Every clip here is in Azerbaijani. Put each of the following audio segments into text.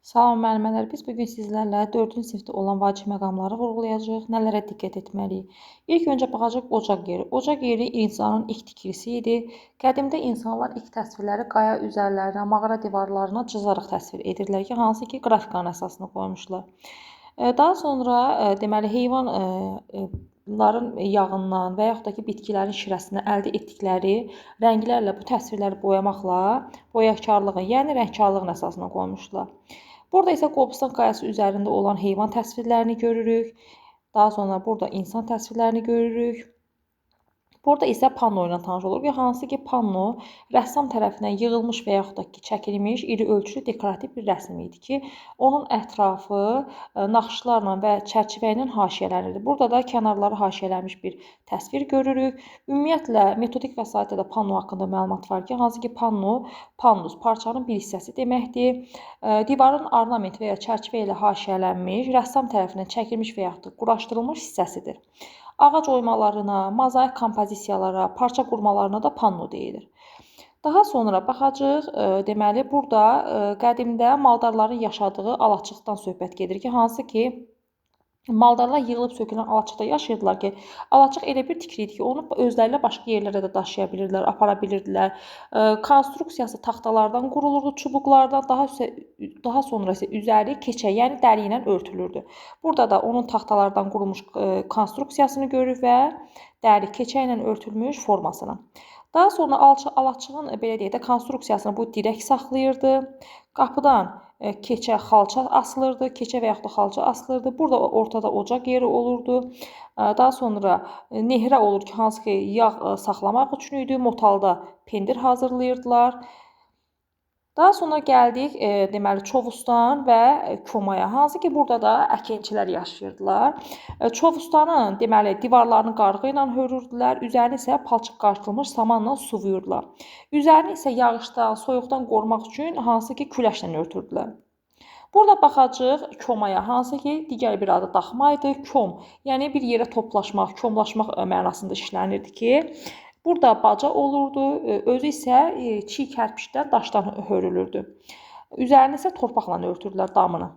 Salam müəllimələr, biz bugün sizlərlə 4-cü sinifdə olan vacib məqamları vurğulayacağıq. Nələrə diqqət etməliyik? İlk öncə baxacaq ocaq yeri. Ocaq yeri insanın ilk tikilisi idi. Qədimdə insanlar ilk təsvirləri qaya üzərlərinə, mağara divarlarına cızaraq təsvir edirdilər ki, hansı ki qrafikanın əsasını qoymuşlar. Daha sonra deməli heyvanların yağından və yaxud da ki bitkilərin şirəsindən əldə etdikləri rənglərlə bu təsvirləri boyamaqla boyakarlığın, yəni rəngkarlığın əsasını qoymuşdular. Burada isə Qobustan qayası üzərində olan heyvan təsvirlərini görürük. Daha sonra burada insan təsvirlərini görürük. Burada isə panno ilə tanış oluruq ki, hansı ki panno rəssam tərəfindən yığılmış və yaxud da ki çəkilmiş iri ölçülü dekorativ bir rəsm idi ki, onun ətrafı naxışlarla və çərçivə ilə haşiyələnirdi. Burada da kənarları haşiyələnmiş bir təsvir görürük. Ümumiyyətlə metodik vəsaitdə də panno haqqında məlumat var ki, hansı ki panno, pannus parçanın bir hissəsi deməkdir. Divarın ornament və ya çərçivə ilə haşiyələnmiş, rəssam tərəfindən çəkilmiş və yaxud da quraşdırılmış hissəsidir. Ağac oymalarına, mozaik kompozisiyalara, parça qurmalarına da panno deyilir. Daha sonra baxacağıq, deməli burada qədimdə maldarların yaşadığı alaçıqdan söhbət gedir ki, hansı ki maldarlar yığılıb sökülən alaçıqda yaşayırdılar ki, alaçıq elə bir tikili idi ki, onu özləri ilə başqa yerlərə də daşıya bilirdilər, apara bilirdilər. Konstruksiyası taxtalardan qurulurdu, çubuqlardan, daha sonra isə üzəri keçə, yəni dəri ilə örtülürdü. Burada da onun taxtalardan qurulmuş konstruksiyasını görürük və dəri keçə ilə örtülmüş formasını. Daha sonra alaçığın belə deyək də konstruksiyasını bu dirək saxlayırdı. Qapıdan keçə xalça asılırdı, keçə və yaxud da xalça asılırdı. Burada ortada ocaq yeri olurdu. Daha sonra nehrə olur ki, hansı ki yağ saxlamaq üçün idi. Motalda pendir hazırlayırdılar. Daha sonra gəldik deməli Çovustan və Komaya, hansı ki burada da əkinçilər yaşayırdılar. Çovustanın deməli divarlarını qarğı ilə hörürdülər, üzərini isə palçıq qarışdırılmış samanla suvuyurdular. Üzərini isə yağışdan, soyuqdan qorumaq üçün hansı ki küləşlə örtürdülər. Burada baxacağıq Komaya, hansı ki digər bir adı daxma idi. Kom, yəni bir yerə toplaşmaq, komlaşmaq mənasında işlənirdi ki, burada baca olurdu, özü isə çiy kərpiçdən, daşdan hörülürdü. Üzərini isə torpaqla örtürdülər damını.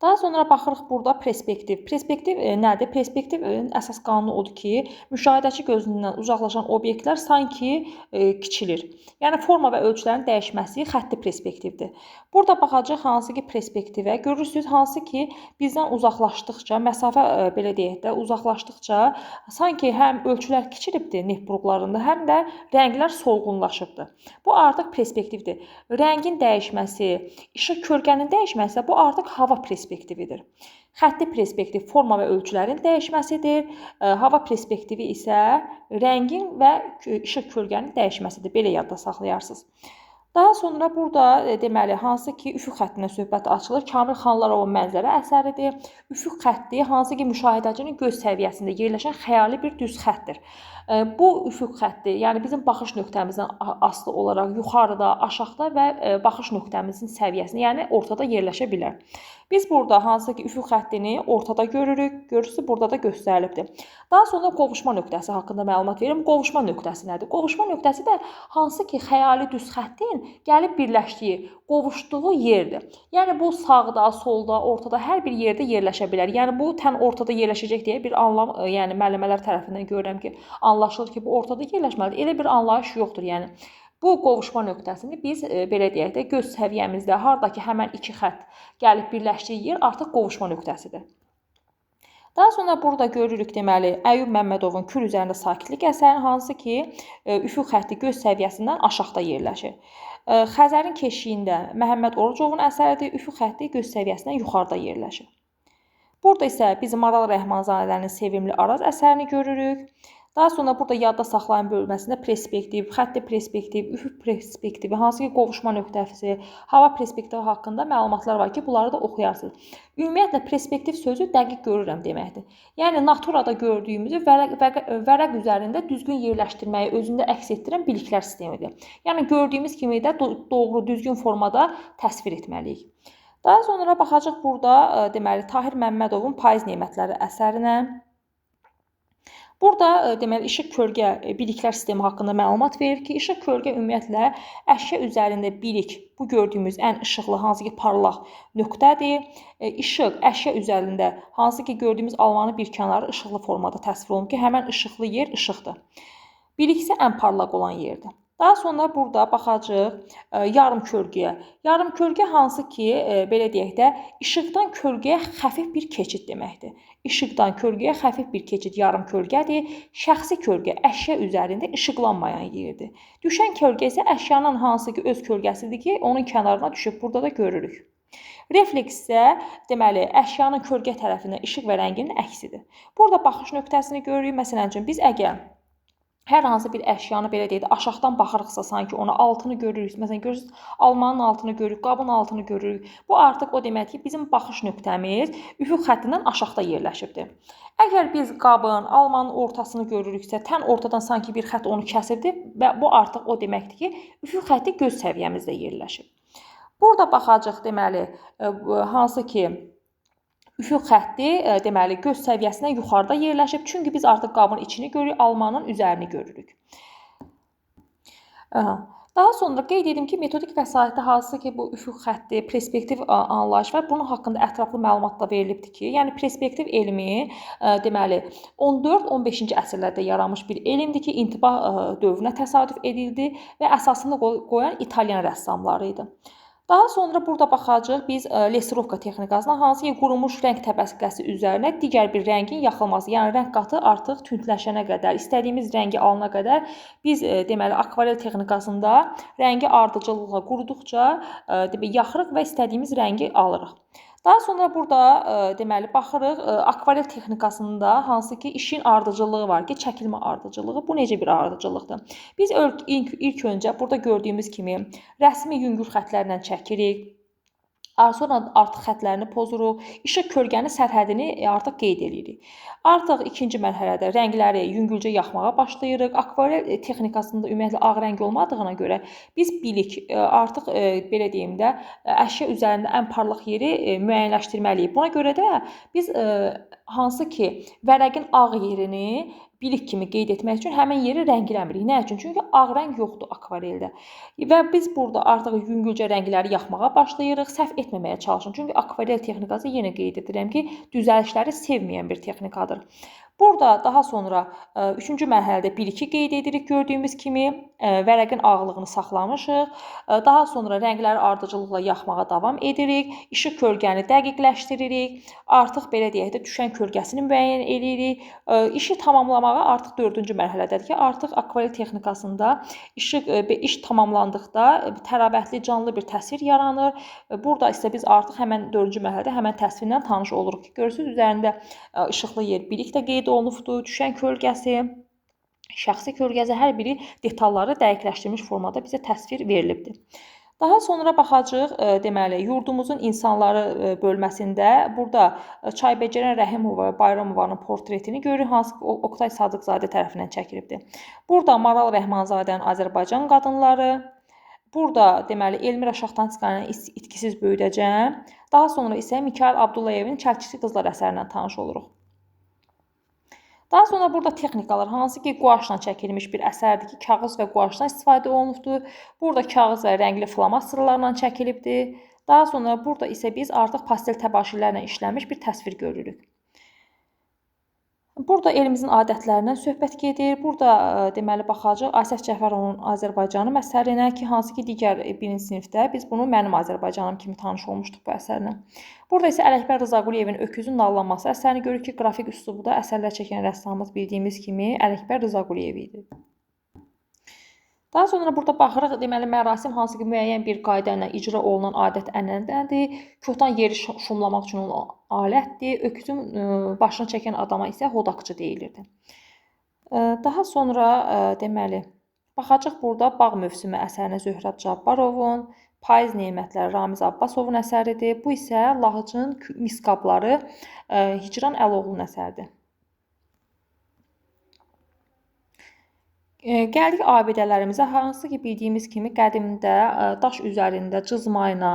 Daha sonra baxırıq burada perspektiv. Perspektiv nədir? Perspektivin əsas qanunu odur ki, müşahidəçi gözündən uzaqlaşan obyektlər sanki kiçilir. Yəni forma və ölçülərin dəyişməsi xətti perspektivdir. Burada baxacaq hansı ki perspektivə. Görürsünüz hansı ki bizdən uzaqlaşdıqca, məsafə belə deyək də uzaqlaşdıqca sanki həm ölçülər kiçilibdir neft buruqlarında, həm də rənglər solğunlaşıbdır. Bu artıq perspektivdir. Rəngin dəyişməsi, işıq kölgənin dəyişməsi bu artıq hava perspektividir. Xətti perspektiv forma və ölçülərin dəyişməsidir. Hava perspektivi isə rəngin və işıq kölgənin dəyişməsidir. Belə yadda saxlayarsınız. Daha sonra burada deməli hansı ki üfüq xəttinə söhbət açılır. Kamil Xanlarovun mənzərə əsəridir. Üfüq xətti hansı ki müşahidəçinin göz səviyyəsində yerləşən xəyali bir düz xəttdir. Bu üfüq xətti, yəni bizim baxış nöqtəmizdən asılı olaraq yuxarıda, aşağıda və baxış nöqtəmizin səviyyəsində, yəni ortada yerləşə bilər. Biz burada hansı ki üfüq xəttini ortada görürük. Görürsünüz, burada da göstərilibdir. Daha sonra qovuşma nöqtəsi haqqında məlumat verim. Qovuşma nöqtəsi nədir? Qovuşma nöqtəsi də hansı ki xəyali düz xəttin gəlib birləşdiyi, qovuşduğu yerdir. Yəni bu sağda, solda, ortada hər bir yerdə yerləşə bilər. Yəni bu tən ortada yerləşəcək deyə bir anlam, yəni müəllimələr tərəfindən görürəm ki, anlaşılır ki, bu ortada yerləşməlidir. Elə bir anlayış yoxdur. Yəni bu qovuşma nöqtəsini biz belə deyək də göz səviyyəmizdə hardakı həmən iki xətt gəlib birləşdiyi yer artıq qovuşma nöqtəsidir. Daha sonra burada görürük deməli Əyub Məmmədovun Kül üzərində sakitlik əsərini, hansı ki üfüq xətti göz səviyyəsindən aşağıda yerləşir. Xəzərin keşiyində Məhəmməd Orucovun əsəridir, üfüq xətti göz səviyyəsindən yuxarıda yerləşir. Burada isə biz Maral Rəhmanzadənin Sevimli Araz əsərini görürük. Daha sonra burada yadda saxlayın bölməsində perspektiv, xətti perspektiv, üfüq perspektivi, hansı ki qovuşma nöqtəsi, hava perspektivi haqqında məlumatlar var ki, bunları da oxuyarsınız. Ümumiyyətlə perspektiv sözü dəqiq görürəm deməkdir. Yəni naturada gördüyümüzü vərəq üzərində düzgün yerləşdirməyi özündə əks etdirən biliklər sistemidir. Yəni gördüyümüz kimi də doğru, düzgün formada təsvir etməliyik. Daha sonra baxacaq burada deməli Tahir Məmmədovun Payız Nemətləri əsərinə. Burada deməli işıq kölgə biliklər sistemi haqqında məlumat verir ki, işıq kölgə ümumiyyətlə əşya üzərində bilik, bu gördüyümüz ən işıqlı, hansı ki parlaq nöqtədir. İşıq əşya üzərində hansı ki gördüyümüz almanın bir kənarı işıqlı formada təsvir olunur ki, həmən işıqlı yer işıqdır. Bilik isə ən parlaq olan yerdir. Daha sonra burada baxacağıq yarım kölgəyə. Yarım kölgə hansı ki, belə deyək də, işıqdan kölgəyə xəfif bir keçid deməkdir. İşıqdan kölgəyə xəfif bir keçid yarım kölgədir. Şəxsi kölgə əşya üzərində işıqlanmayan yerdir. Düşən kölgə isə əşyanın hansı ki öz kölgəsidir ki, onun kənarına düşüb. Burada da görürük. Refleks isə deməli əşyanın kölgə tərəfindən işıq və rənginin əksidir. Burada baxış nöqtəsini görürük. Məsələn üçün biz əgər hər hansı bir əşyanı belə deyək də aşağıdan baxırıqsa sanki ona altını görürük. Məsələn görürsünüz, almanın altını görürük, qabın altını görürük. Bu artıq o deməkdir ki, bizim baxış nöqtəmiz üfüq xəttindən aşağıda yerləşibdir. Əgər biz qabın, almanın ortasını görürüksə, tən ortadan sanki bir xətt onu kəsibdir və bu artıq o deməkdir ki, üfüq xətti göz səviyyəmizdə yerləşib. Burada baxacaq deməli hansı ki üfüq xətti deməli göz səviyyəsindən yuxarıda yerləşib. Çünki biz artıq qabın içini görürük, almanın üzərini görürük. Daha sonra qeyd edim ki, metodik vəsaitdə hansı ki bu üfüq xətti, perspektiv anlayış var. Bunun haqqında ətraflı məlumat da verilibdir ki, yəni perspektiv elmi deməli 14-15-ci əsrlərdə yaranmış bir elmdir ki, intibah dövrünə təsadüf edildi və əsasını qoyan İtalyan rəssamları idi. Daha sonra burada baxacağıq biz lesirovka texnikasına, hansı ki qurumuş rəng təbəqəsi üzərinə digər bir rəngin yaxılması, yəni rəng qatı artıq tündləşənə qədər, istədiyimiz rəngi alana qədər biz deməli akvarel texnikasında rəngi ardıcıllıqla quruduqca yaxırıq və istədiyimiz rəngi alırıq. Daha sonra burada deməli baxırıq akvarel texnikasında hansı ki işin ardıcıllığı var ki, çəkilmə ardıcıllığı. Bu necə bir ardıcıllıqdır? Biz ilk öncə burada gördüyümüz kimi rəsmi yüngül xətlərlə çəkirik. Sonra artıq xətlərini pozuruq. İşıq kölgənin sərhədini artıq qeyd edirik. Artıq ikinci mərhələdə rəngləri yüngülcə yaxmağa başlayırıq. Akvarel texnikasında ümumiyyətlə ağ rəng olmadığına görə biz bilik artıq belə deyim də əşya üzərində ən parlaq yeri müəyyənləşdirməliyik. Buna görə də biz hansı ki vərəqin ağ yerini bilik kimi qeyd etmək üçün həmin yeri rəngləmirik. Nə üçün? Çünki ağ rəng yoxdur akvareldə. Və biz burada artıq yüngülcə rəngləri yaxmağa başlayırıq. Səhv etməməyə çalışın. Çünki akvarel texnikası yenə qeyd edirəm ki, düzəlişləri sevməyən bir texnikadır. Burada daha sonra üçüncü mərhələdə 1-2 qeyd edirik. Gördüyümüz kimi vərəqin ağlığını saxlamışıq. Daha sonra rəngləri ardıcıllıqla yaxmağa davam edirik. İşıq kölgəni dəqiqləşdiririk. Artıq belə deyək də düşən kölgəsini müəyyən edirik. İşi tamamlamağa artıq dördüncü mərhələdədir ki, artıq akvarel texnikasında iş tamamlandıqda təravətli, canlı bir təsvir yaranır. Burada isə biz artıq həmən dördüncü mərhələdə həmən təsvirlə tanış oluruq ki, görürsünüz üzərində işıqlı yer bilik də qeyd olunubdur, düşən kölgəsi, şəxsi kölgəsi, hər biri detalları dəqiqləşdirilmiş formada bizə təsvir verilibdir. Daha sonra baxacağıq deməli yurdumuzun insanları bölməsində burada Çaybəcərən Rəhimova və Bayramovanın portretini görürük, hansı ki Oqtay Sadıqzadə tərəfindən çəkilibdir. Burada Maral Rəhmanzadənin Azərbaycan qadınları, burada deməli Elmira Şahtanskanın İtkisiz böyüdəcəm. Daha sonra isə Mikayıl Abdullayevin Çəltikçi qızlar əsərindən tanış oluruq. Daha sonra burada texnikalar, hansı ki guaşla çəkilmiş bir əsərdir ki, kağız və guaşdan istifadə olunubdur. Burada kağız və rəngli flomasterlarla çəkilibdir. Daha sonra burada isə biz artıq pastel təbaşirlərlə işlənmiş bir təsvir görürük. Burada elimizin adətlərindən söhbət gedir. Burada deməli baxacağıq Asəf Cəfərovun Azərbaycanım əsərinə ki, hansı ki digər birinci sinifdə biz bunu Mənim Azərbaycanım kimi tanış olmuşduq bu əsərlə. Burada isə Ələkbər Rızaquliyevin Öküzün Nallanması əsərini görürük ki, qrafik üslubda əsərlər çəkən rəssamımız bildiyimiz kimi Ələkbər Rızaquluyev idi. Daha sonra burada baxırıq, deməli mərasim hansı ki müəyyən bir qayda ilə icra olunan adət-ənənədir. Kotan yeri şumlamaq üçün olan alətdir. Öküzün başını çəkən adama isə hodaqçı deyilirdi. Daha sonra deməli baxacaq burada Bağ mövsümü əsərinə Zöhrab Cabbarovun, Payız nemətləri Ramiz Abbasovun əsəridir. Bu isə Lahıcın mis qabları Hicran Əloğlunun əsəridir. Gəldik abidələrimizə, hansı ki bildiyimiz kimi qədimdə daş üzərində cızma ilə,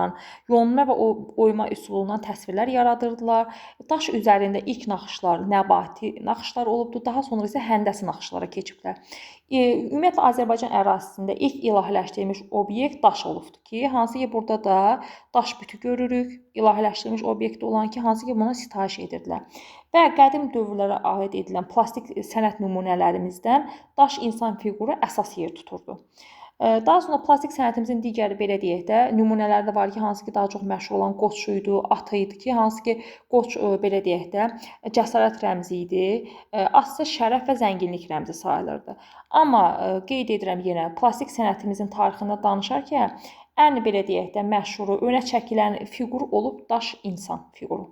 yonma və oyma üsulu ilə təsvirlər yaradırdılar. Daş üzərində ilk naxışlar nəbati naxışlar olubdur, daha sonra isə həndəsi naxışlara keçiblər. Ümumiyyətlə Azərbaycan ərazisində ilk ilahiləşdirilmiş obyekt daş olubdur ki, hansı ki burada da daş bütü görürük, ilahiləşdirilmiş obyekt olan ki, hansı ki buna sitayiş edirdilər. Və qədim dövrlərə aid edilən plastik sənət nümunələrimizdən daş insan fiquru əsas yer tuturdu. Daha sonra plastik sənətimizin digəri belə deyək də nümunələri də var ki, hansı ki daha çox məşhur olan qoç idi, at idi ki, hansı ki qoç belə deyək də cəsarət rəmzi idi, at isə şərəf və zənginlik rəmzi sayılırdı. Amma qeyd edirəm yenə plastik sənətimizin tarixində danışarkən ən belə deyək də məşhuru, önə çəkilən fiqur olub daş insan fiquru.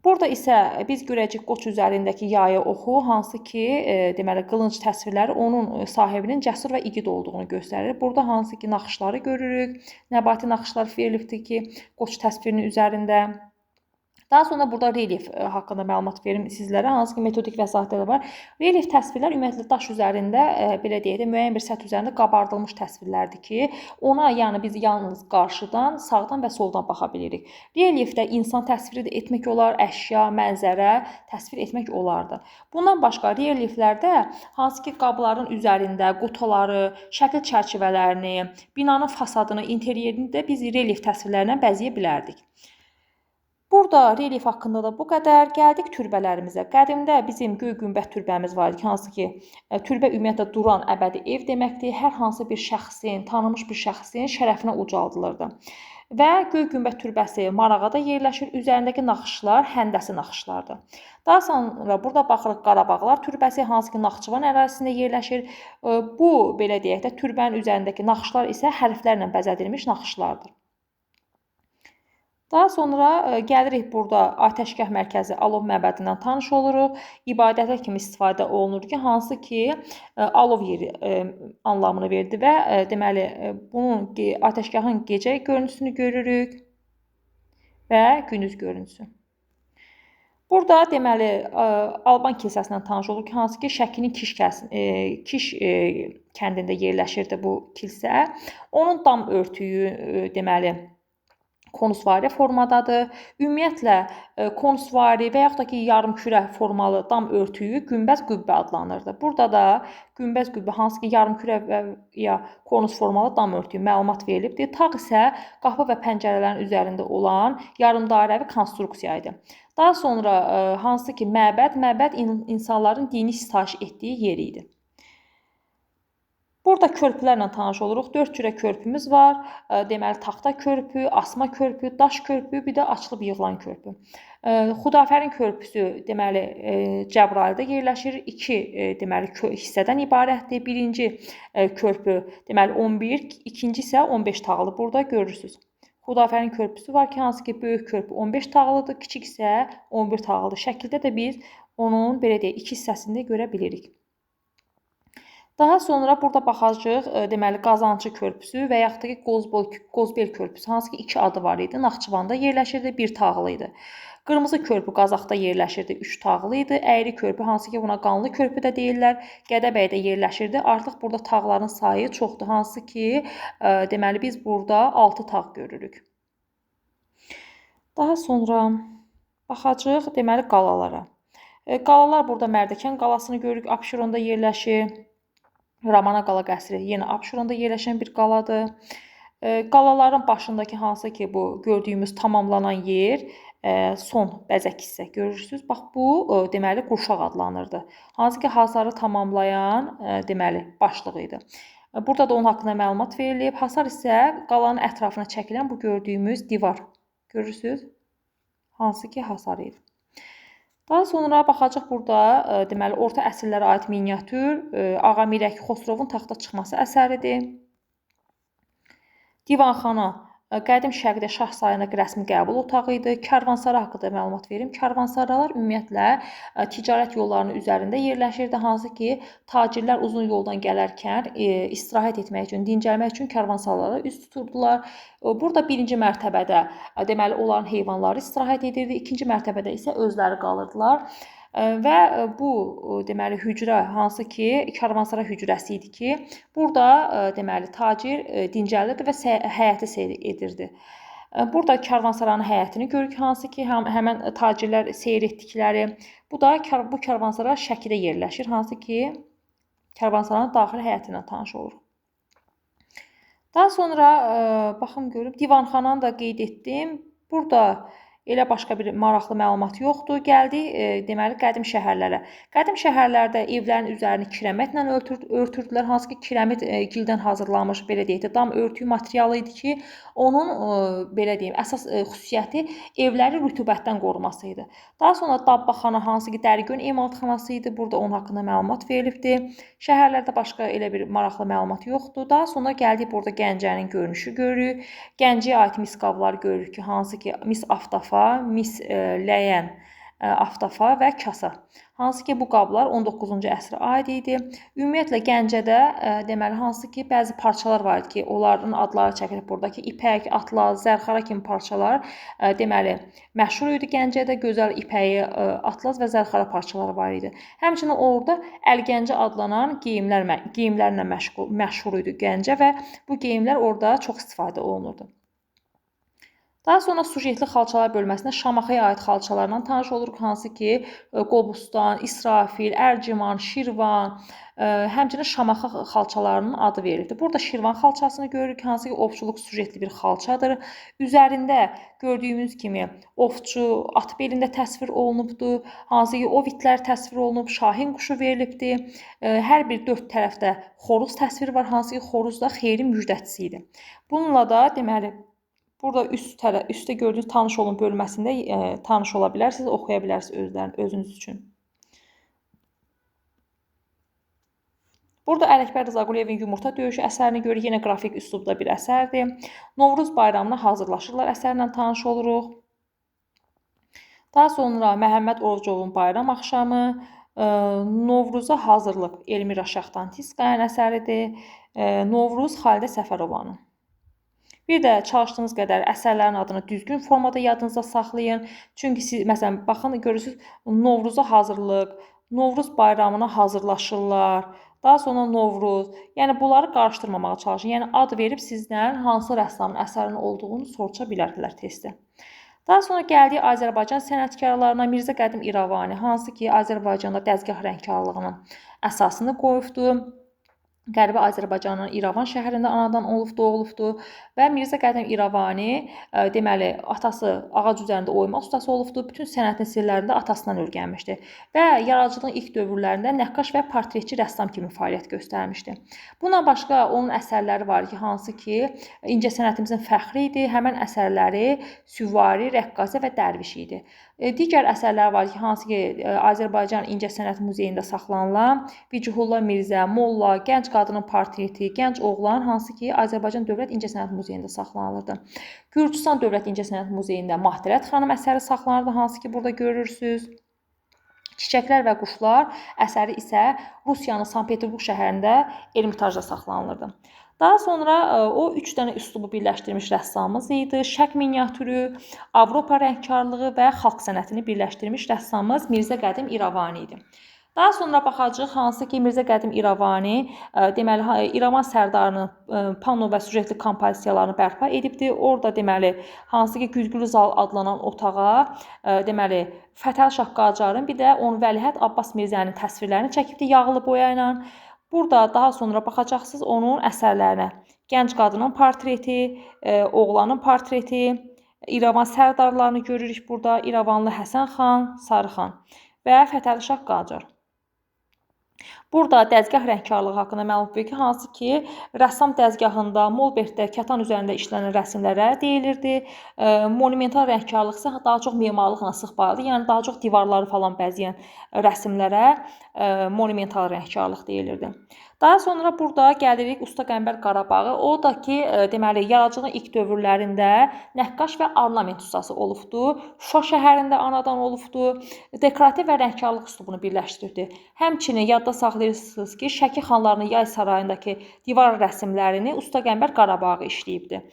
Burada isə biz görəcəyik qoç üzərindəki yayı oxu, hansı ki, deməli qılınc təsvirləri onun sahibinin cəsur və igid olduğunu göstərir. Burada hansı ki naxışları görürük, nəbati naxışlar verilibdir ki, qoç təsvirinin üzərində. Daha sonra burada relyef haqqında məlumat verim sizlərə, hansı ki metodik vəsaitlər də var. Relyef təsvirlər ümumiyyətlə daş üzərində, belə deyək də, müəyyən bir səth üzərində qabardılmış təsvirlərdir ki, ona yəni biz yalnız qarşıdan, sağdan və soldan baxa bilirik. Relyefdə insan təsviri də etmək olar, əşya, mənzərə təsvir etmək olardı. Bundan başqa relyeflərdə hansı ki qabların üzərində qutaları, şəkil çərçivələrini, binanın fasadını, interyerini də biz relyef təsvirlərindən bəzəyə bilərdik. Burada relyef haqqında da bu qədər. Gəldik türbələrimizə. Qədimdə bizim Göy Günbəd türbəmiz var idi ki, hansı ki, türbə ümumiyyətlə duran əbədi ev deməkdir. Hər hansı bir şəxsin, tanınmış bir şəxsin şərəfinə ucaldılırdı. Və Göy Günbəd türbəsi Marağada yerləşir. Üzərindəki naxışlar həndəsi naxışlardır. Daha sonra burada baxırıq Qarabağlar türbəsi, hansı ki Naxçıvan ərazisində yerləşir. Bu, belə deyək də, türbənin üzərindəki naxışlar isə hərflərlə bəzədilmiş naxışlardır. Daha sonra gəlirik burada Atəşgah mərkəzi Alov məbədindən tanış oluruq. İbadətə kimi istifadə olunur ki, hansı ki alov yeri anlamını verdi və deməli bunun atəşgahın gecə görüntüsünü görürük və gündüz görüntüsü. Burada deməli Alban kilsəsindən tanış oluruq ki, hansı ki Şəkinin Kiş kəndində yerləşirdi bu kilsə. Onun dam örtüyü deməli konusvari formadadır. Ümumiyyətlə konusvari və yaxud da ki yarımkürə formalı dam örtüyü günbəz qübbə adlanırdı. Burada da günbəz qübbə hansı ki yarımkürə və ya konus formalı dam örtüyü məlumat verilibdir. Tağ isə qapı və pəncərələrin üzərində olan yarımdairəvi konstruksiya idi. Daha sonra hansı ki məbəd insanların dini sitayiş etdiyi yeri idi. Burada körpülərlə tanış oluruq. 4 cürə körpümüz var. Deməli, taxta körpü, asma körpü, daş körpü, bir də açılıb yığılan körpü. Xudafərin körpüsü, deməli, Cəbrayılda yerləşir. 2 deməli, hissədən ibarətdir. Birinci körpü, deməli, 11, ikinci isə 15 tağlı. Burada görürsünüz. Xudafərin körpüsü var ki, hansı ki, böyük körpü 15 tağlıdır, kiçik isə 11 tağlıdır. Şəkildə də biz onun, belə deyək, iki hissəsində görə bilirik. Daha sonra burada baxacağıq, deməli, Qazançı körpüsü və yaxud da ki, Qozbel körpüsü, hansı ki, 2 adı var idi. Naxçıvanda yerləşirdi, 1 tağlı idi. Qırmızı körpü Qazaxda yerləşirdi, 3 tağlı idi. Əyri körpü, hansı ki, buna qanlı körpü də deyirlər, Gədəbəydə yerləşirdi. Artıq burada tağların sayı çoxdur, hansı ki, deməli, biz burada 6 tağ görürük. Daha sonra baxacağıq, deməli, qalalara. Qalalar burada Mərdəkan qalasını görürük, Abşeronda yerləşir. Ramana qala qəsri yenə Abşeronda yerləşən bir qaladır. Qalaların başındakı hansı ki bu gördüyümüz tamamlanan yer son bəzək hissə görürsünüz. Bax bu deməli qurşaq adlanırdı. Hansı ki hasarı tamamlayan deməli başlığı idi. Burada da onun haqqında məlumat verilib. Hasar isə qalanın ətrafına çəkilən bu gördüyümüz divar. Görürsünüz? Hansı ki hasar idi. Daha sonra baxacaq burada deməli orta əsrlərə aid miniatür Ağa Mirək Xosrovun taxta çıxması əsəridir. Divanxana qədim şərqdə şah sarayındakı rəsmi qəbul otağı idi. Karvansara haqqında məlumat verim. Karvansaralar ümumiyyətlə ticarət yollarının üzərində yerləşirdi. Hansı ki tacirlər uzun yoldan gələrkən istirahət etmək üçün, dincəlmək üçün karvansaralara üz tuturdular. Burada birinci mərtəbədə deməli onların heyvanları istirahət edirdi. İkinci mərtəbədə isə özləri qalırdılar. Və bu deməli hücrə hansı ki, karvansara hücrəsi idi ki, burada deməli tacir dincəlirdi və həyəti seyr edirdi. Burada karvansaranın həyətini görürük, hansı ki, həmən tacirlər seyr etdikləri. Bu da bu karvansara Şəkidə yerləşir, hansı ki, karvansaranın daxili həyəti ilə tanış oluruq. Daha sonra baxım görüm, divanxananı da qeyd etdim. Burada elə başqa bir maraqlı məlumat yoxdur. Gəldik deməli qədim şəhərlərə. Qədim şəhərlərdə evlərin üzərini kirəmətlə örtürdülər. Hansı ki, kirəmit gildən hazırlanmış, belə deyək də, dam örtüyü materialı idi ki, onun belə deyim, əsas xüsusiyyəti evləri rütubətdən qoruması idi. Daha sonra dabbaxana, hansı ki, dərigön emalatxanası idi. Burada onun haqqında məlumat verilibdir. Şəhərlərdə başqa elə bir maraqlı məlumat yoxdur. Daha sonra gəldik, burada Gəncənin görünüşü görürük. Gəncəyə aid mis qablar görürük ki, hansı ki, mis aftafa, mis ləyən aftafa və kasa. Hansı ki, bu qablar 19-cu əsrə aid idi. Ümumiyyətlə, Gəncədə deməli, hansı ki, bəzi parçalar var idi ki, onların adları çəkilib burada ki, ipək, atlas, zərxara kimi parçalar deməli, məşhur idi Gəncədə. Gözəl ipəyi, atlas və zərxara parçaları var idi. Həmçinin orada Əlgəncə adlanan geyimlərlə məşhur idi Gəncə və bu geyimlər orada çox istifadə olunurdu. Daha sonra sujetli xalçalar bölməsində Şamaxıya aid xalçalarla tanış oluruq, hansı ki, Qobustan, İsrafil, Ərciman, Şirvan, həmçinin Şamaxı xalçalarının adı verilibdir. Burada Şirvan xalçasını görürük, hansı ki, ovçuluq sujetli bir xalçadır. Üzərində gördüyümüz kimi ovçu at belində təsvir olunubdur, hansı ki, ov itləri təsvir olunub, şahin quşu verilibdir. Hər bir dörd tərəfdə xoruz təsviri var, hansı ki, xoruz da xeyrin müjdəçisi idi. Bununla da deməli, burada üstdə gördüyünüz tanış olun bölməsində tanış ola bilərsiniz, oxuya bilərsiniz özünüz üçün. Burada Ələkbər Rızaquliyevin Yumurta döyüşü əsərini görürük. Yenə qrafik üslubda bir əsərdir. Novruz bayramına hazırlaşırlar əsərlə tanış oluruq. Daha sonra Məhəmməd Orucovun Bayram axşamı, Novruza hazırlıq Elmira Şaxtantiskayanın əsəridir. Novruz Xalidə Səfərovanın. Bir də çalışdığınız qədər əsərlərin adını düzgün formada yadınızda saxlayın. Çünki siz, məsələn, baxın, görürsünüz, Novruza hazırlıq, Novruz bayramına hazırlaşırlar, daha sonra Novruz. Yəni, bunları qarışdırmamağa çalışın. Yəni, ad verib sizdən hansı rəssamın əsərinin olduğunu soruşa bilərdilər testdə. Daha sonra gəldik Azərbaycan sənətkarlarına. Mirzə Qədim İrəvani, hansı ki, Azərbaycanda dəzgah rəngkarlığının əsasını qoyubdur. Qərbi Azərbaycanın İrəvan şəhərində anadan olub, doğulubdur və Mirzə Qədim İrəvani, deməli, atası ağac üzərində oyma ustası olubdur. Bütün sənətin sirlərini də atasından öyrənmişdi və yaradıcılığın ilk dövrlərində nəqqaş və portretçi rəssam kimi fəaliyyət göstərmişdi. Bundan başqa onun əsərləri var ki, hansı ki, incəsənətimizin fəxri idi. Həmən əsərləri süvari, rəqqasə və dərviş idi. Digər əsərlər var ki, hansı ki, Azərbaycan İncəsənət Muzeyində saxlanılan Vücuhulla Mirzə, Molla, Gənc qadının portreti, Gənc oğlan, hansı ki, Azərbaycan Dövlət İncəsənət Muzeyində saxlanılırdı. Gürcüstan Dövlət İncəsənət Muzeyində Mahdərət xanım əsəri saxlanırdı, hansı ki, burada görürsünüz. Çiçəklər və quşlar əsəri isə Rusiyanın Sankt-Peterburq şəhərində Ermitajda saxlanılırdı. Daha sonra o 3 dənə üslubu birləşdirmiş rəssamımız idi. Şərq miniatürü, Avropa rəngkarlığı və xalq sənətini birləşdirmiş rəssamımız Mirzə Qədim İrəvani idi. Daha sonra baxacağıq, hansı ki, Mirzə Qədim İrəvani, deməli, İrəvan sərdarının pano və süjetli kompozisiyalarını bərpa edibdir. Orada, deməli, hansı ki, Güzgülü zal adlanan otağa, deməli, Fətəli Şah Qacarın, bir də onun vəlihət Abbas Mirzənin təsvirlərini çəkibdir yağlı boya ilə. Burada daha sonra baxacaqsınız onun əsərlərinə. Gənc qadının portreti, oğlanın portreti, İrəvan sərdarlarını görürük burada. İrəvanlı Həsən xan, Sarıxan və Fətəli Şah Qacar. Burada dəzgah rəngkarlığı haqqında məlumat verir ki, hansı ki, rəssam dəzgahında, molbertdə, kətan üzərində işlənən rəsmlərə deyilirdi. Monumental rəngkarlıq isə daha çox memarlıqla sıx bağlıdır. Yəni, daha çox divarları falan bəzəyən rəsmlərə monumental rəngkarlıq deyilirdi. Daha sonra burada gəlirik Usta Qəmbər Qarabağı. O da ki, deməli, yaradıcılığın ilk dövrlərində nəqqaş və ornament ustası olubdur. Şuşa şəhərində anadan olubdur. Dekorativ və rəngkarlıq üslubunu birləşdiribdir. Həmçinin yadda saxlayırsınız ki, Şəki xanlarının Yay sarayındakı divar rəsmlərini Usta Qəmbər Qarabağı işləyibdir.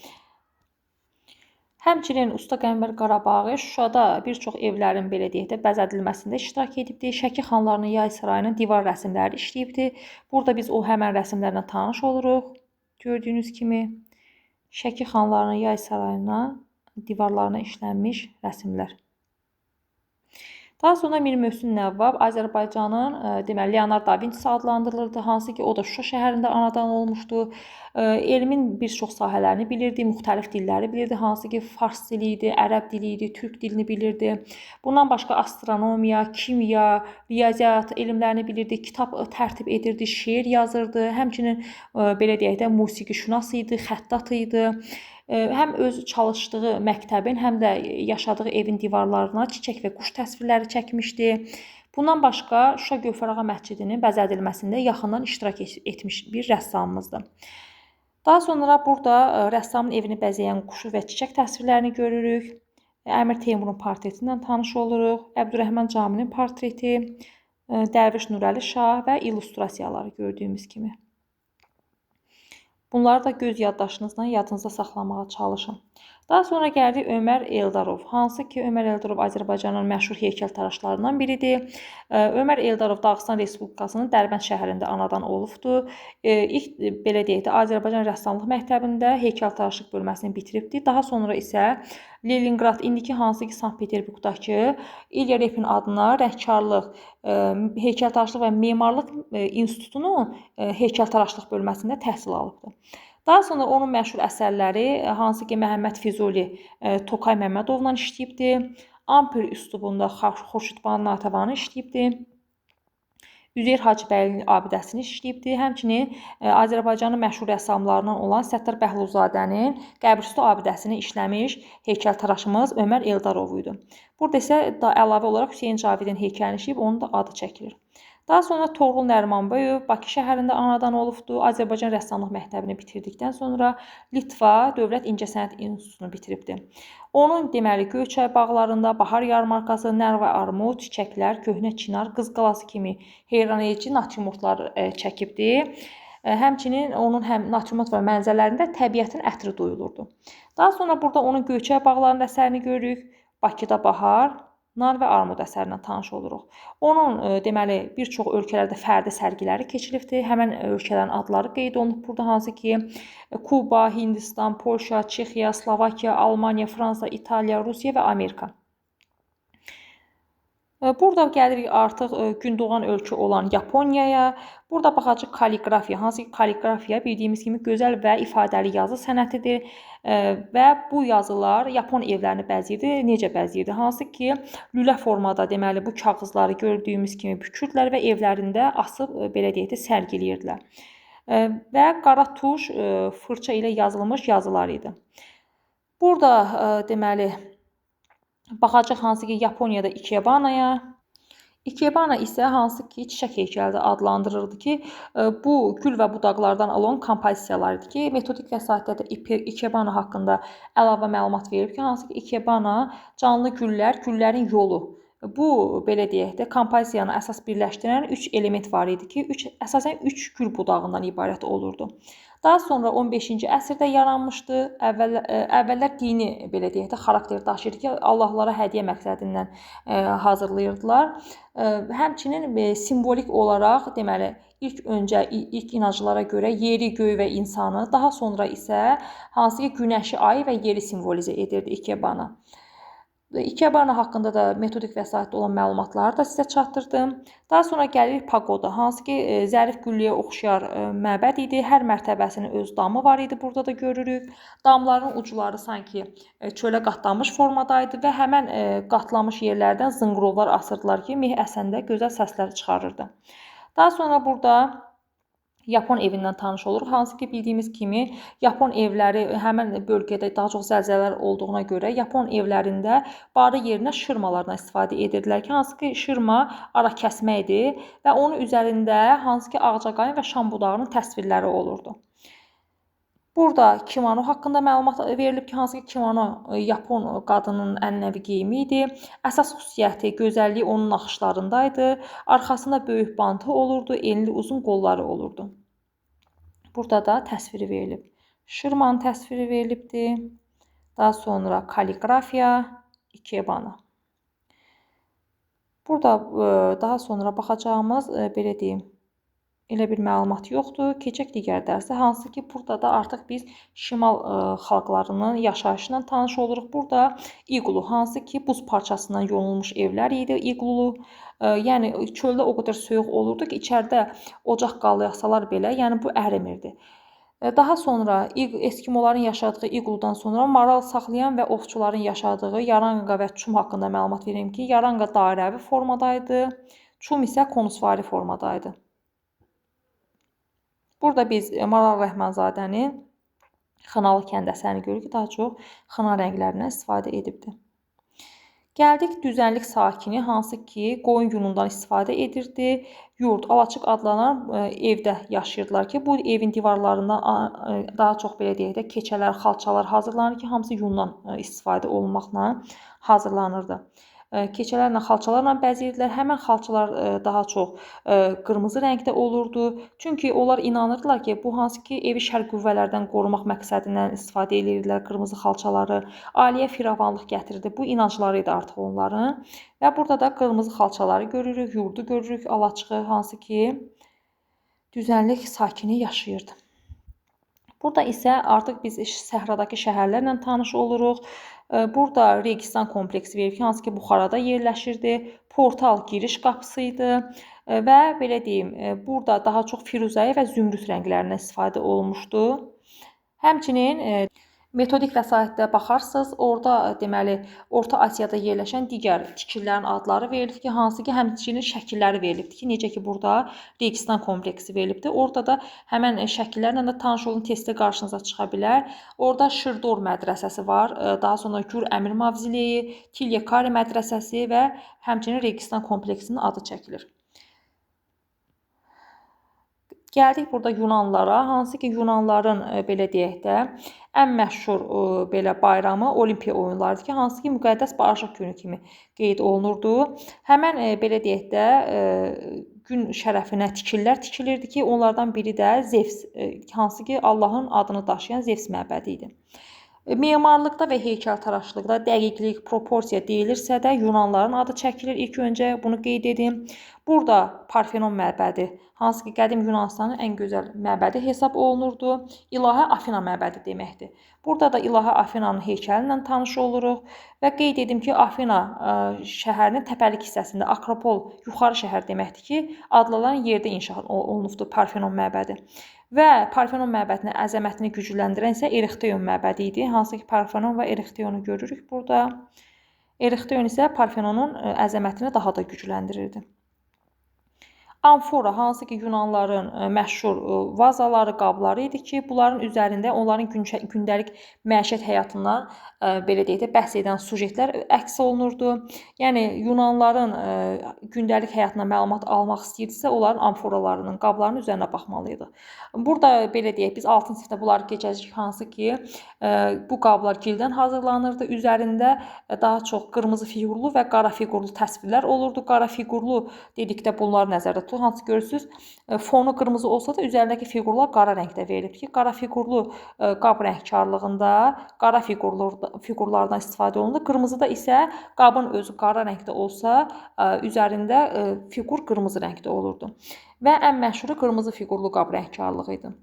Həmçinin Usta Qəmbər Qarabağı Şuşada bir çox evlərin, belə deyək də, bəzədilməsində iştirak edibdir. Şəki xanlarının Yay Sarayının divar rəsimləri işləyibdir. Burada biz o həmən rəsimlərlə tanış oluruq. Gördüyünüz kimi Şəki xanlarının Yay Sarayına divarlarına işlənmiş rəsimlər. Daha sonra Mir Möhsün Nəvvab Azərbaycanın deməli Leonardo da Vinci adlandırılırdı, hansı ki o da Şuşa şəhərində anadan olmuşdu. Elmin bir çox sahələrini bilirdi, müxtəlif dilləri bilirdi, hansı ki fars dili idi, ərəb dili idi, türk dilini bilirdi. Bundan başqa astronomiya, kimya, riyaziyyat elmlərini bilirdi, kitab tərtib edirdi, şeir yazırdı. Həmçinin belə deyək də musiqişünas idi, xəttat idi. Həm öz çalışdığı məktəbin, həm də yaşadığı evin divarlarına çiçək və quş təsvirləri çəkmişdi. Bundan başqa Şuşa Gövhərağa məscidinin bəzədilməsində yaxından iştirak etmiş bir rəssamımızdır. Daha sonra burada rəssamın evini bəzəyən quşu və çiçək təsvirlərini görürük. Əmir Teymurun portretindən tanış oluruq. Əbdürrəhman Caminin portreti, Dərviş Nurəli Şah və illüstrasiyaları gördüyümüz kimi. Bunları da göz yaddaşınızla yadınızda saxlamağa çalışın. Daha sonra gəldik Ömər Eldarov. Hansı ki Ömər Eldarov Azərbaycanın məşhur heykəltaraşlarından biridir. Ömər Eldarov Dağıstan Respublikasının Dərbənd şəhərində anadan olubdur. İlk belə deyək də Azərbaycan Rəssamlıq Məktəbində heykəltaraşlıq bölməsini bitiribdir. Daha sonra isə Leningrad, indiki hansı ki Sankt-Peterburqdakı İlya Repin adına rəngkarlıq, heykəltaraşlıq və memarlıq institutunun heykəltaraşlıq bölməsində təhsil alıbdır. Daha sonra onun məşhur əsərləri, hansı ki Məhəmməd Füzuli, Tokay Məmmədovla işləyibdir. Ampir üslubunda Xurşudbanu Natəvanı işləyibdir. Üzeyir Hacıbəylinin abidəsini işləyibdir. Həmçinin Azərbaycanın məşhur rəssamlarından olan Səttar Bəhlulzadənin Qəbiristu abidəsini işləmiş heykəltaraşımız Ömər Eldarov idi. Burada isə əlavə olaraq Hüseyn Cavidin heykəlini işləyib, onun da adı çəkilir. Daha sonra Toğrul Nərimanbəyov Bakı şəhərində anadan olubdur. Azərbaycan Rəssamlıq Məktəbini bitirdikdən sonra Litva Dövlət İncəsənət İnstitutunu bitiribdir. Onun deməli Göyçay bağlarında Bahar yarmarkası, Nər və Armud, Çiçəklər, Köhnə Çinar, Qız Qalası kimi heyranedici natürmortlar çəkibdir. Həmçinin onun həm natürmort və mənzərələrində təbiətin ətri duyulurdu. Daha sonra burada onun Göyçay bağlarının əsərini görürük. Bakıda Bahar, Nar və Armud əsərindən tanış oluruq. Onun deməli bir çox ölkələrdə fərdi sərgiləri keçilibdir. Həmən ölkələrin adları qeyd olunub burada, hansı ki Kuba, Hindistan, Polşa, Çexiya, Slovakiya, Almaniya, Fransa, İtaliya, Rusiya və Amerika. Burada gəlirik artıq gündoğan ölkə olan Yaponiyaya. Burada baxacaq kaliqrafiya. Hansı ki kaliqrafiya bildiyimiz kimi gözəl və ifadəli yazı sənətidir və bu yazılar Yapon evlərini bəzəyirdi. Necə bəzəyirdi? Hansı ki lülə formada deməli bu kağızları gördüyümüz kimi bükürdülər və evlərində asıb belə deyək də sərgiləyirdilər. Və qara tuş fırça ilə yazılmış yazılar idi. Burada deməli baxacaq hansı ki Yaponiyada İkebanaya. İkebana isə hansı ki çiçək heykəli də adlandırırdı ki, bu gül və budaqlardan olan kompozisiyalar idi ki, metodik vəsaitdə də İkebana haqqında əlavə məlumat verib ki, hansı ki İkebana canlı güllər, güllərin yolu. Bu belə deyək də kompozisiyanı əsas birləşdirən 3 element var idi ki, əsasən 3 gül budağından ibarət olurdu. Daha sonra 15-ci əsrdə yaranmışdı. Əvvəllər dini belə deyək də xarakter daşıyırdı ki, Allahlara hədiyyə məqsədindən hazırlayırdılar. Həmçinin simvolik olaraq deməli ilk öncə ilk inanclara görə yeri, göyü və insanı, daha sonra isə hansı ki günəşi, ayı və yeri simvolizə edirdi İkebana. İkebana haqqında da metodik vəsaitdə olan məlumatları da sizə çatdırdım. Daha sonra gəlirik pagoda, hansı ki zərif güllüyə oxşar məbəd idi. Hər mərtəbəsinin öz damı var idi. Burada da görürük. Damların ucları sanki çölə qatlanmış formadaydı və həmən qatlanmış yerlərdən zınqırovlar asırdılar ki, meh əsəndə gözəl səslər çıxarırdı. Daha sonra burada Yapon evindən tanış oluruq. Hansı ki bildiyimiz kimi Yapon evləri həmən bölgədə daha çox zəlzələlər olduğuna görə Yapon evlərində barı yerinə şırmalardan istifadə edirdilər ki, hansı ki şırma ara kəsmə idi və onun üzərində hansı ki ağcaqayın və şam budağının təsvirləri olurdu. Burada kimono haqqında məlumat verilib ki, hansı ki kimono Yapon qadının ənənəvi geyimi idi. Əsas xüsusiyyəti, gözəlliyi onun naxışlarındaydı. Arxasında böyük bantı olurdu, enli uzun qolları olurdu. Burada da təsviri verilib. Şırmanın təsviri verilibdir. Daha sonra kaliqrafiya, ikebana. Burada daha sonra baxacağımız, belə deyim, elə bir məlumat yoxdur. Keçək digər dərsə, hansı ki, burada da artıq biz şimal xalqlarının yaşayışından tanış oluruq. Burada iqlu, hansı ki, buz parçasından yonulmuş evlər idi. İqlulu, yəni çöldə o qədər soyuq olurdu ki, içəridə ocaq qalayaqsalar belə, yəni bu ərimirdi. Daha sonra Eskimoların yaşadığı iqludan sonra maral saxlayan və ovçuların yaşadığı yaranga və çum haqqında məlumat verim ki, yaranga dairəvi formadaydı, çum isə konusvari formadaydı. Burada biz Maral Rəhmanzadənin Xınalı kənd əsərini görürük ki, daha çox xına rənglərindən istifadə edibdir. Gəldik düzənlik sakini, hansı ki, qoyun yunundan istifadə edirdi. Yurt, alaçıq adlanan evdə yaşayırdılar ki, bu evin divarlarından daha çox belə deyək də keçələr, xalçalar hazırlanır ki, hamısı yundan istifadə olunmaqla hazırlanırdı. Keçələrlə, xalçalarla bəzəyirdilər. Həmən xalçalar daha çox qırmızı rəngdə olurdu. Çünki onlar inanırdılar ki, bu hansı ki, evi şər qüvvələrdən qorumaq məqsədindən istifadə edirdilər qırmızı xalçaları. Ailəyə firavanlıq gətirirdi. Bu inancları idi artıq onların. Və burada da qırmızı xalçaları görürük, yurdu görürük, alaçığı, hansı ki, düzənlik sakini yaşayırdı. Burada isə artıq biz səhradakı şəhərlərlə tanış oluruq. Burada Registan kompleksi verib ki, hansı ki, Buxarada yerləşirdi. Portal giriş qapısı idi və belə deyim, burada daha çox firuzəyi və zümrüd rənglərindən istifadə olunmuşdu. Həmçinin metodik vəsaitdə baxarsınız, orada deməli Orta Asiyada yerləşən digər tikililərin adları verilib ki, hansı ki, həmçinin şəkilləri verilibdir ki, necə ki, burada Registan kompleksi verilibdir. Orada da həmən şəkillərlə də tanış olun, testdə qarşınıza çıxa bilər. Orada Şırdor mədrəsəsi var, daha sonra Gür Əmir Mavzileyi, Tilyekari mədrəsəsi və həmçinin Registan kompleksinin adı çəkilir. Gəldik burada Yunanlara, hansı ki, Yunanların belə deyək də ən məşhur belə bayramı Olimpiya oyunlarıdır ki, hansı ki, müqəddəs barışıq günü kimi qeyd olunurdu. Həmən belə deyək də gün şərəfinə tikililər tikilirdi ki, onlardan biri də Zevs, hansı ki, Allahın adını daşıyan Zevs məbədi idi. Memarlıqda və heykəltaraşlıqda dəqiqlik, proporsiya deyilirsə də Yunanların adı çəkilir. İlk öncə bunu qeyd edim. Burada Parfenon məbədi, hansı ki, qədim Yunanistanın ən gözəl məbədi hesab olunurdu. İlahi Afina məbədi deməkdir. Burada da İlahi Afinanın heykəli ilə tanış oluruq və qeyd edim ki, Afina şəhərinin təpəlik hissəsində Akropol yuxarı şəhər deməkdir ki, adlanan yerdə inşa olunubdur Parfenon məbədi. Və Parfenon məbədinin əzəmətini gücləndirən isə Erixteon məbədi idi. Hansı ki, Parfenon və Erixteonu görürük burada. Erixteon isə Parfenonun əzəmətini daha da gücləndirirdi. Amfora, hansı ki, Yunanların məşhur vazaları, qabları idi ki, bunların üzərində onların gündəlik məişət həyatından belə deyək də bəhs edən sujetlər əks olunurdu. Yəni Yunanların gündəlik həyatından məlumat almaq istəyirdisə, onların amforalarının, qablarının üzərinə baxmalı idi. Burada belə deyək, biz 6-cı sinifdə bunları keçəcəyik, hansı ki, bu qablar gildən hazırlanırdı. Üzərində daha çox qırmızı fiqurlu və qara fiqurlu təsvirlər olurdu. Qara fiqurlu dedikdə bunları nəzərdə tutulur. Hansı görürsünüz, fonu qırmızı olsa da üzərindəki fiqurlar qara rəngdə verilib ki, qara fiqurlu qab rəngkarlığında qara fiqurlardan istifadə olunur. Qırmızıda isə qabın özü qara rəngdə olsa, üzərində fiqur qırmızı rəngdə olurdu. Və ən məşhuru qırmızı fiqurlu qab rəngkarlığı idi.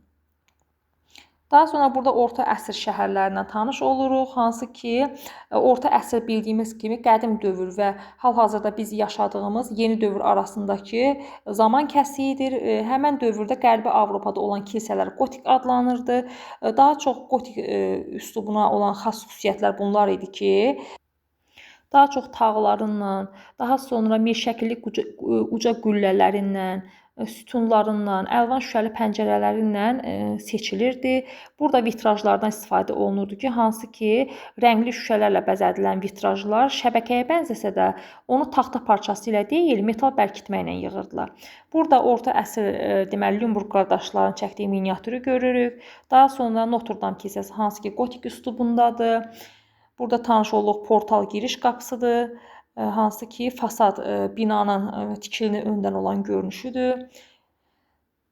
Daha sonra burada orta əsr şəhərlərindən tanış oluruq, hansı ki, orta əsr bildiyimiz kimi qədim dövr və hal-hazırda biz yaşadığımız yeni dövr arasındakı zaman kəsiyidir. Həmən dövrdə Qərbi Avropada olan kilsələr gotik adlanırdı. Daha çox gotik üslubuna olan xas xüsusiyyətlər bunlar idi ki, daha çox tağlarından, daha sonra mirşəkilli uca qüllələrindən, sütunlarından, əlvan şüşəli pəncərələrindən seçilirdi. Burada vitrajlardan istifadə olunurdu ki, hansı ki, rəngli şüşələrlə bəzədilən vitrajlar şəbəkəyə bənzəsə də onu taxta parçası ilə deyil, metal bərkitmə ilə yığırdılar. Burada orta əsr deməli Limburg qardaşlarının çəkdiyi miniatürü görürük. Daha sonra Notre Dame kilsəsi, hansı ki, gotik üslubundadır. Burada tanış olduq portal giriş qapısıdır, hansı ki, fasad binanın tikilinin öndən olan görünüşüdür.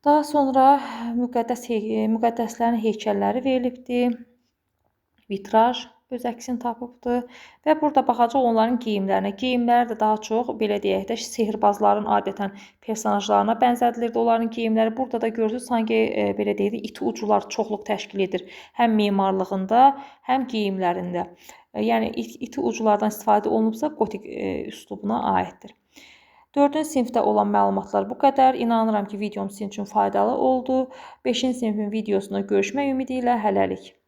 Daha sonra müqəddəslərin heykəlləri verilibdir. Vitraj öz əksini tapıbdır. Və burada baxacaq onların geyimlərinə. Geyimləri də daha çox, belə deyək də, sehirbazların adətən personajlarına bənzədilirdi onların geyimləri. Burada da görürsünüz, sanki belə deyək də, iti ucular çoxluq təşkil edir. Həm memarlığında, həm geyimlərində. Yəni, iti uculardan istifadə olunubsa, gotik üslubuna aiddir. 4-cü sinifdə olan məlumatlar bu qədər. İnanıram ki, videom sizin üçün faydalı oldu. 5-ci sinifin videosunda görüşmək ümidi ilə hələlik.